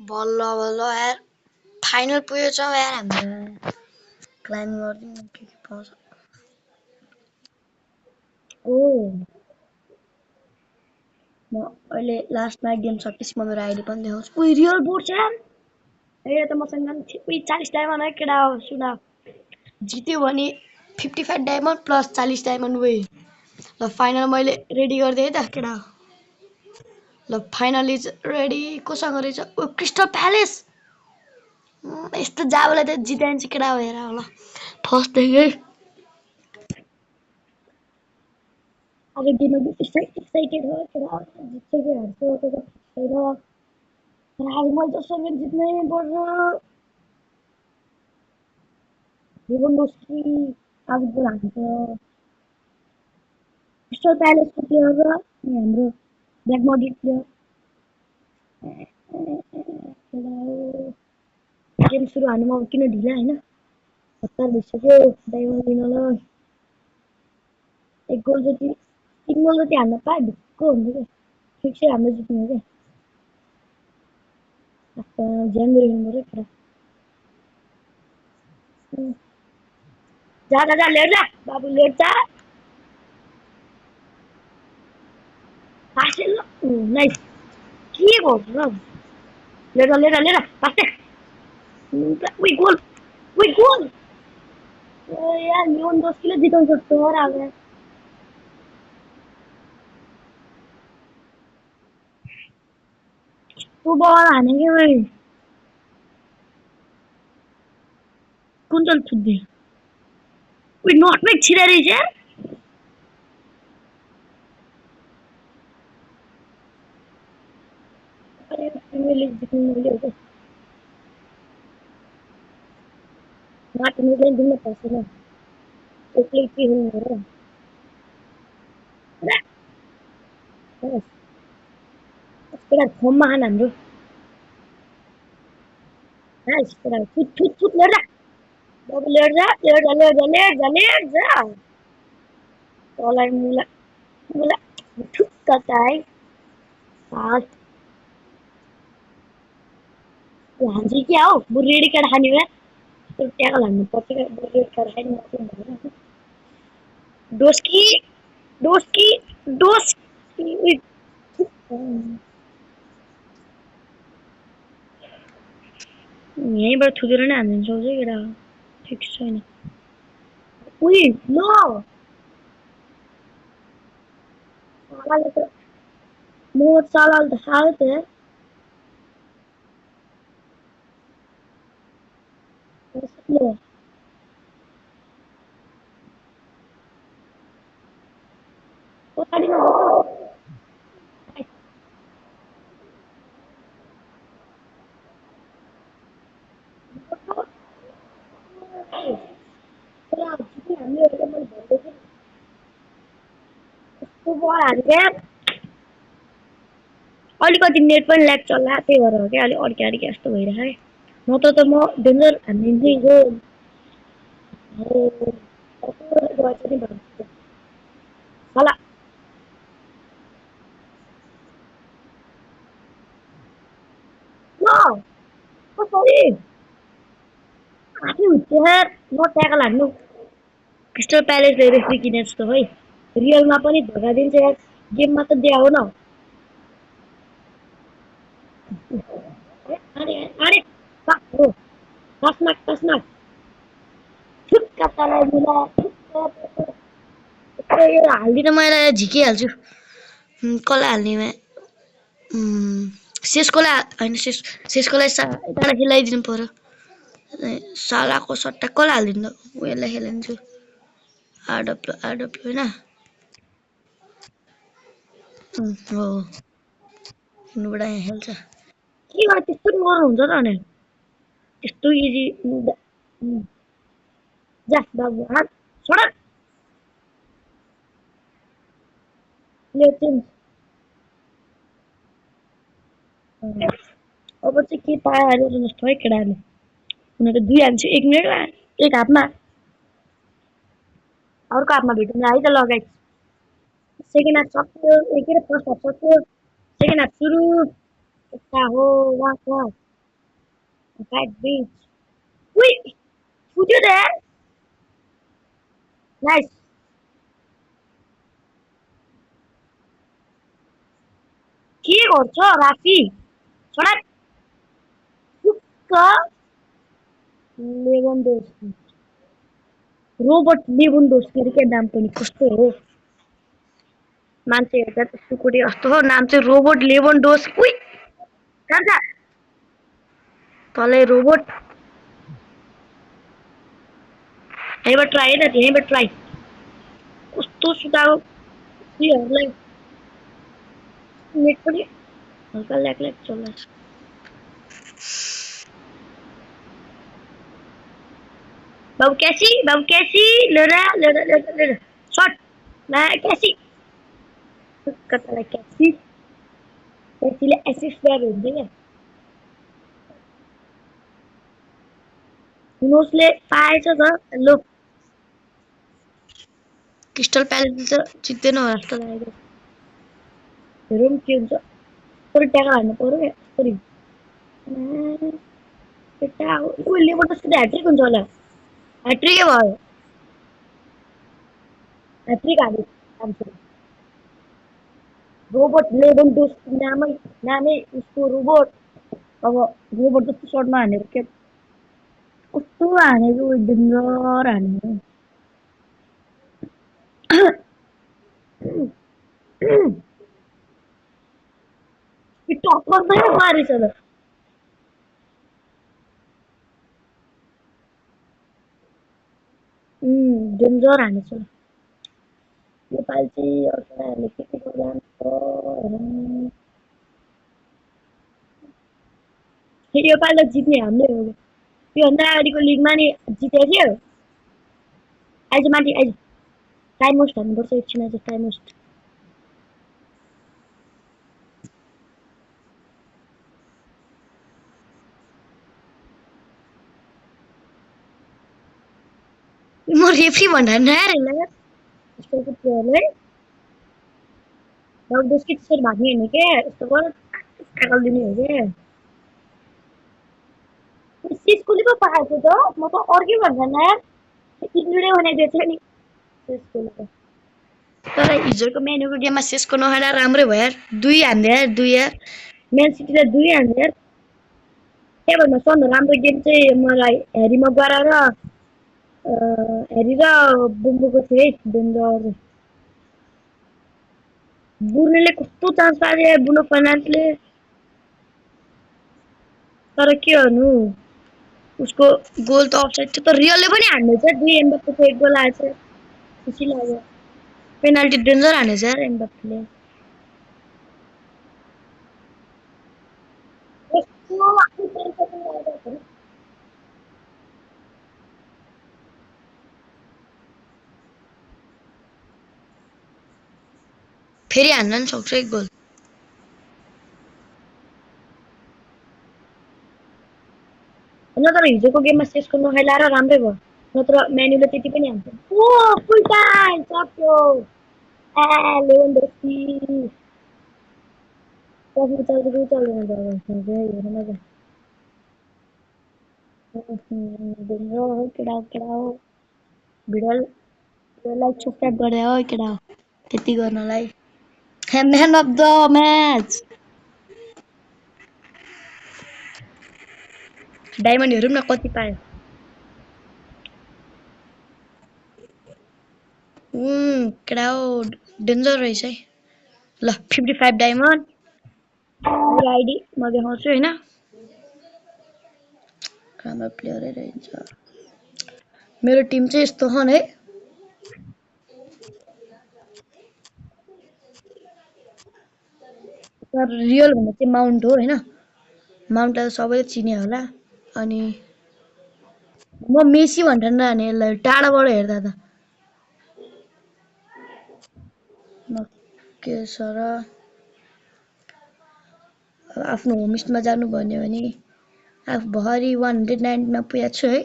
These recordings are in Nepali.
बल्ल बल्ल यार फाइनल पुगेछ यार हाम्रो क्लाइम गर्दिउँ के पाउँछ ओ म अहिले लास्टमा गेम सकेपछि म मेरो आइडी पनि देखाउँछु उही रियल बोर्ड छ यार ए त मसँग उही 40 डायमन्ड है केटा हो सुन जित्यो भने 55 डायमन्ड प्लस 40 डायमन्ड उही ल फाइनल मैले रेडी गरिदिएँ है त केटा ल फाइनल इज रेडी कोसँग रहेछ ओ क्रिस्टल प्यालेस यस्तो जाबोलाई त जिताइन्छ केटा हो हेर ल फर्स्टदेखि अब गेममा एक्साइटेड हो केटा जित्छ कि हार्छ त्यो त छैन तर आज मैले जसरी पनि जित्नै पर्छ लेभेन्डोस्की आज गोल हान्छ क्रिस्टल प्यालेसको प्लेयर र हाम्रो ब्ल्याक मड्रिड प्लेयर गेम सुरु हान्नुमा अब किन ढिला होइन हतार भइसक्यो डायमन्ड लिनलाई एक गोल जति 3 गोल जति हान्न पाए ढुक्क हुन्थ्यो क्या ठिक हाम्रो जित्ने हो क्या ध्यान गरेर हिँड्नु पऱ्यो जा जा जा लेट जा बाबु लेट जा फास्ट नाइस के गर्छ र लेट जा फास्ट उही गोल यार लेभेन्डोस्कीले जिताउन सक्छ र अब तँ बल हाने के भाइ कुन चाहिँ थुक्दे उही नटमेक छिरा रहेछ यार प्रिमियर लिग जित्नु मिल्यो क्या मार्टिनेजले दिन पर्दैन एक्लै के हुनु र केटा फर्ममा खान हाम्रो नाइस केटा फुट लेट जा बाबु लेट जा तँलाई मुला मुला ठुक्क चाहिँ फास्ट हान्छ क्या हो बरु रेडी केटा खाने भए त्यो ट्याकल हान्नु पर्छ क्या बरु रेडी केटा खाने मात्रै भएन डोस्की डोस्की डोस्की उही यहीँबाट थुकेर नै हान्दिनु सक्छ केटा ठिक छैन उही ल सालाले त मोहम्मद सालाले त खायो त ल पछाडिमा हामीले हेरेर मैले भन्दैछु कस्तो बल हान्छ अलिकति नेट पनि ल्याग चल्ला त्यही भएर हो क्या अलिक अड्के अड्के जस्तो भइरहेको क्या नत्र त म डेन्जर हानिदिन्थेँ हिजो साला ल कसरी आफै हुत्ते म ट्याकल हान्नु क्रिस्टल प्यालेसले रेफ्री किने जस्तो है रियलमा पनि धोका दिन्छ यार गेममा त दिया हो न अरे अरे हो कसमा ठुक्क तलाई मिला यो हालिदिन मैले झिकिहाल्छु कसलाई हाल्ने सेसकोलाई होइन सेसकोलाई यताबाट खेलाइदिनु पर्यो सालाको सट्टा कसलाई हालिदिनु उयोलाई खेलाइदिन्छु आरडब्लु होइन हो हुनुबाट यहाँ खेल्छ के गर्छ त्यस्तो पनि गर्नुहुन्छ त अनि त्यस्तो इजी जा बाबु हात छोड अब चाहिँ के पाइहाल्यो जस्तो है केटाहरूले हुन त 2 हाल्छु 1 मिनटमा एक हातमा अर्को हातमा भेटौँ है त लगाइ सेकेन्ड हाफ सक्यो के अरे फर्स्ट हाफ सक्यो सेकेन्ड हाफ सुरु यता हो वाह Bad beach. Wait, would you there? Nice. के गर्छ राफी छोडा टुक्क लेभन्डोस्की रोबोट लेभन्डोस्की के नाम पनि कस्तो हो मान्छे हेर्दा त सुकुटी जस्तो हो नाम चाहिँ रोबोट लेभन्डोस्की उइ कहाँ छ तलै रोबोट यहीँबाट ट्राई है त यहीँबाट ट्राई कस्तो सुताको उयोहरूलाई नेट पनि हल्का ल्याक ल्याक चल्दैछ बाबु क्यासी लिएर सर्ट ला क्यासी कतालाई क्यासी क्यासीले एसिस्ट गरेर हुन्छ क्या युनोसले पाएछ त लो क्रिस्टल प्यालेस त जित्दैन होला जस्तो लागेको हेरौँ के हुन्छ तर ट्याकल हान्नु पऱ्यो क्या यसरी केटा लेबोट त ह्याट्रिक हुन्छ होला ह्याट्रिकै भयो ह्याट्रिक हाल्यो मान्छे रोबोट लेभन नामै उसको रोबोट अब रोबोट जस्तो सर्टमा हानेर के कस्तो हानेको डेन्जर हानेको टक्करमै पारेछ त डेन्जर हानेछ नेपाल चाहिँ अर्कोले के के गर्ला योपालि त जित्ने हाम्रै हो योभन्दा अगाडिको लिगमा नि जितेको थियो आइज माथि आइज टाइम वेस्ट हान्नुपर्छ एकछिन आज टाइम वेस्ट म रेफ्री भन्दा नयाँ हेर्ला यस्तो प्लेयरलाई डस्की त्यसरी भाग्ने होइन के यस्तो गर ट्याकल दिने हो के सिस्कुले पो पाएको त म त अर्कै भन्दा नयाँ इन्जुरै बनाइदिएछ नि सिस्कुले त तर हिजोको मेनुको गेममा सेसको नखेला राम्रै भयो यार दुई हान्दियो यार दुई यार म्यान सिटीलाई दुई हान्दियो यार के भन्नु सबभन्दा राम्रो गेम चाहिँ मलाई हेरी मगवारा र हेरी र बुम्बुको थियो है डेन्जर बुर्नेले कस्तो चान्स पायो बुनो फर्नान्डले तर के गर्नु उसको गोल त अफसाइड थियो तर रियलले पनि हान्दैछ दुई एम्बाप्पेको एक गोल आएछ खुसी लाग्यो पेनाल्टी डेन्जर हानेछ यार एम्बाप्पेले फेरि हान्न नि सक्छ एक गोल होइन तर हिजोको गेममा सेसको नखेलाएर राम्रै भयो नत्र म्यानुले त्यति पनि हान्छ ओ फुल टाइम सक्यो लेभेन्डोस्की कफी चल्दैन हेर्न हो केटा हो केटा हो भिडियोलाई सब्सक्राइब गर्दै हो केटा हो त्यति गर्नलाई man of the match diamond हेरौँ न कति पायो केटा हो डेन्जर रहेछ है ल 55 डायमन्ड मेरो आइडी म देखाउँछु होइन राम्रो प्लेयरै रहन्छ मेरो टिम चाहिँ यस्तो छन् है तर रियल भन्दा चाहिँ माउन्ट हो होइन माउन्टलाई त सबैले चिने होला अनि म मेसी भनेर नहाने यसलाई टाढाबाट हेर्दा त के छ र आफ्नो होमस्टमा जानु भन्यो भने आफू भरि 190मा पुगेको छु है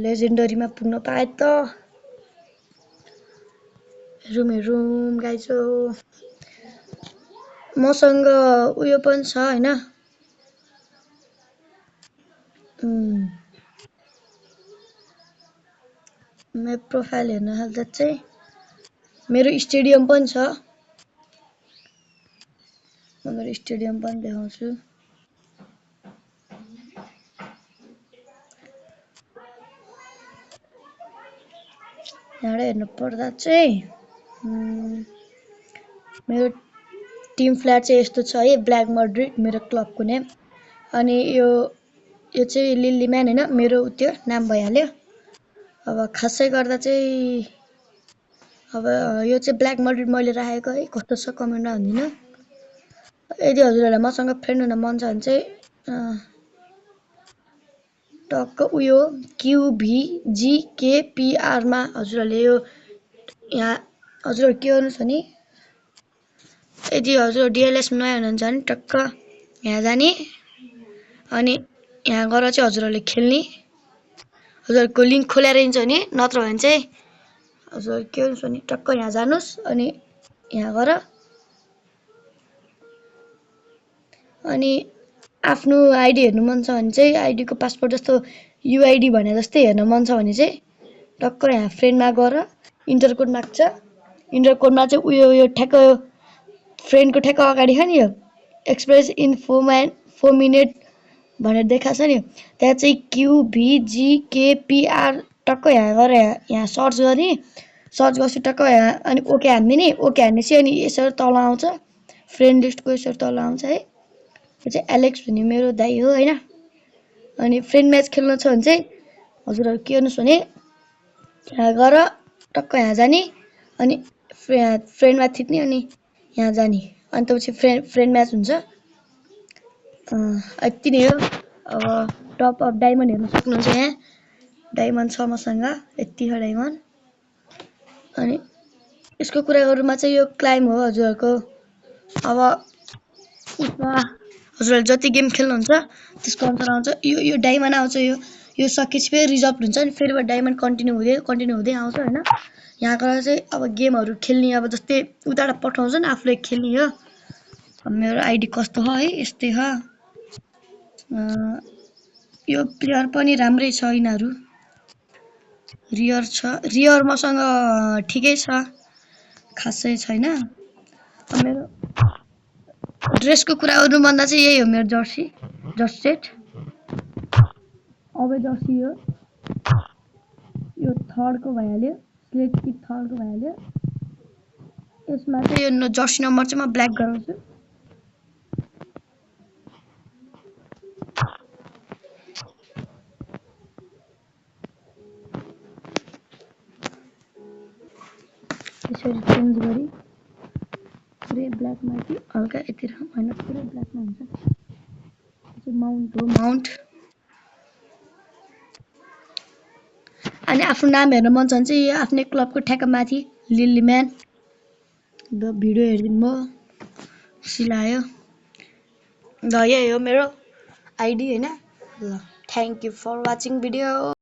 लेजेन्डरीमा पुग्न पाए त हेरौँ गाइज मसँग उयो पनि छ होइन मेरो प्रोफाइल हेर्न थाल्दा चाहिँ मेरो स्टेडियम पनि छ। म मेरो स्टेडियम पनि देखाउँछु। यहाँबाट हेर्नु पर्दा चाहिँ मेरो टिम फ्ल्याट चाहिँ यस्तो छ है, ब्ल्याक मड्रिड मेरो क्लबको नेम। अनि यो चाहिँ लिलीम्यान होइन, मेरो त्यो नाम भइहाल्यो। अब खासै गर्दा चाहिँ अब यो चाहिँ ब्ल्याक मड्रिड मैले राखेको है, कस्तो छ कमेन्टमा भनिदिनु। यदि हजुरहरूलाई मसँग फ्रेन्ड हुन मन छ भने चाहिँ टक्क उयो QVGKPRमा हजुरहरूले यो यहाँ हजुरहरू के गर्नुहोस् भने यदि हजुर डिएलएस नयाँ हुनुहुन्छ भने टक्क यहाँ जाने अनि यहाँ गएर चाहिँ हजुरहरूले खेल्ने। हजुरहरूको लिङ्क खोलेर हिँड्छ भने, नत्र भने चाहिँ हजुर के गर्नुहोस् भने टक्क यहाँ जानुहोस् अनि यहाँ गएर अनि आफ्नो आइडी हेर्नु मन छ भने चाहिँ आइडीको पासवर्ड जस्तो युआइडी भने जस्तै हेर्न मन छ भने चाहिँ टक्क यहाँ फ्रेन्डमा गएर इन्टर कोड माग्छ। इन्टर कोडमा चाहिँ उयो ठ्याक्क फ्रेन्डको ठ्याक्क अगाडि छ नि यो एक्सप्रेस इन 4 मिनेट भनेर देखाएको छ नि, त्यहाँ चाहिँ QVGKPR टक्क यहाँ गएर यहाँ सर्च गर्ने। सर्च गरेपछि टक्क यहाँ अनि ओके हानिदिने। ओके हानेपछि अनि यसरी तल आउँछ, फ्रेन्ड लिस्टको यसरी तल आउँछ है। यो चाहिँ एलेक्स भन्ने मेरो दाइ हो होइन। अनि फ्रेन्ड म्याच खेल्न छ भने चाहिँ हजुरहरू के गर्नुहोस् भने यहाँ गएर टक्क यहाँ जाने अनि फ्रेन्डमा थिच्ने अनि यहाँ जाने अनि त्यसपछि फ्रेन्ड म्याच हुन्छ। यति नै हो। अब टप अफ डायमन्ड हेर्न सक्नुहुन्छ यहाँ, डायमन्ड छ मसँग, यति छ डायमन्ड। अनि यसको कुरा गरौँमा चाहिँ यो क्लाइम हो हजुरहरूको। अब उसमा हजुरहरूले जति गेम खेल्नुहुन्छ त्यसको अनुसार आउँछ। यो डायमन्ड आउँछ, यो सकेपछि फेरि रिजर्भ हुन्छ नि, फेरि डायमन्ड कन्टिन्यू हुँदै आउँछ होइन। यहाँ गएर चाहिँ अब गेमहरू खेल्ने, अब जस्तै उताबाट पठाउँछ नि आफूले खेल्ने हो। मेरो आइडी कस्तो छ है, यस्तै छ। यो प्लेयर पनि राम्रै छ, यिनीहरू रियर छ, रियर मसँग ठिकै छ, खासै छैन। मेरो ड्रेसको कुरा गर्नुभन्दा चाहिँ यही हो मेरो जर्सी सेट। अब जर्सी यो थर्डको भइहाल्यो, स्लेट कि थर्डको भइहाल्यो। यसमा चाहिँ यो जर्सी नम्बर चाहिँ म ब्ल्याक गराउँछु। यसरी चेन्ज गरी पुरै ब्ल्याकमा कि हल्का यति होइन, पुरै ब्ल्याकमा हुन्छ। यो चाहिँ माउन्ट हो, माउन्ट। अनि आफ्नो नाम हेर्न मन छ भने चाहिँ आफ्नै क्लबको ठ्याक्क माथि लिलीम्यान भिडियो हेरिदिनु भयो, सिलायो। ल यही हो मेरो आइडी होइन। ल thank you for watching video.